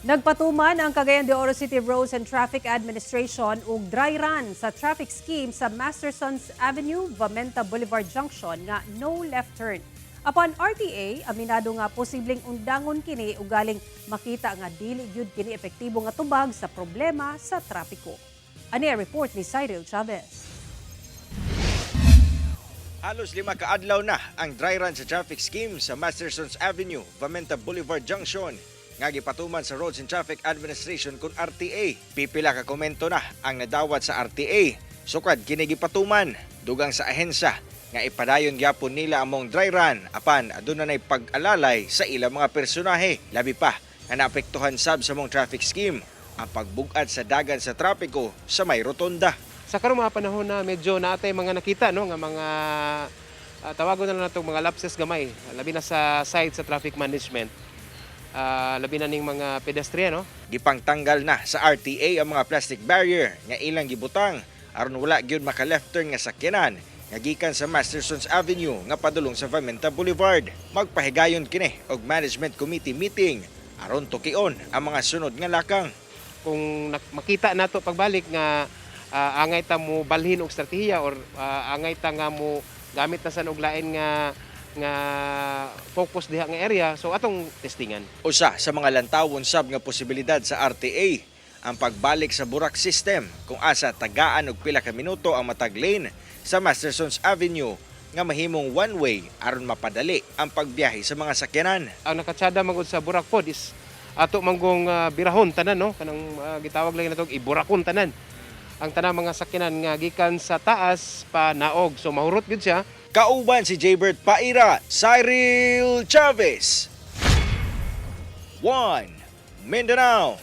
Nagpatuman ang Cagayan de Oro City Roads and Traffic Administration og dry run sa traffic scheme sa Mastersons Avenue, Vamenta Boulevard Junction nga no left turn. Apan RTA, aminado nga posibleng undangon kini ugaling makita nga dili gyud kini epektibo nga tubag sa problema sa trapiko. Ani ang report ni Cyril Chavez. Halos 5 ka adlaw na ang dry run sa traffic scheme sa Mastersons Avenue, Vamenta Boulevard Junction nga gipatuman sa Roads and Traffic Administration kon RTA. Pipila ka komento na ang nadawat sa RTA. Sukad kini gipatuman dugang sa ahensya nga ipadayon gyapon nila among dry run apan aduna nay pag-alalay sa ilang mga personahe. Labi pa nga naapektuhan sab sa among traffic scheme ang pagbugat sa dagan sa trapiko sa may rotonda. Sa karong mga panahon na medyo naatay mga nakita, no, nga mga tawagon na lang natong mga lapses gamay, labi na sa side sa traffic management, labi na ning mga pedestrian, no. Gipangtanggal na sa RTA ang mga plastic barrier nga ilang gibutang aron wala gyud maka left turn nga sakyanan nga gikan sa Mastersons Avenue nga padulong sa Vamenta Boulevard. Magpahigayon kini og management committee meeting aron tukion ang mga sunod nga lakang. Kung makita nato pagbalik nga angay ta mo balhin og estratehiya or angay ta nga mo gamit na sa og lain nga nga focus diha nga area, so atong testingan. Usa sa mga lantawon sab nga posibilidad sa RTA ang pagbalik sa Burak system kung asa tagaan og pila ka minuto ang matag lane sa Mastersons Avenue nga mahimong one way aron mapadali ang pagbiyahe sa mga sakyanan. Ang nakatsada magud sa Burak pod is ato manggong birahon tanan, no, kanang gitawag lang nato iburakon tanan ang tanang mga sakyanan nga gikan sa taas pa naog, so mahurot gyud siya. Kauban si Jaybert Paira, Cyril Chavez. 1 Mindanao.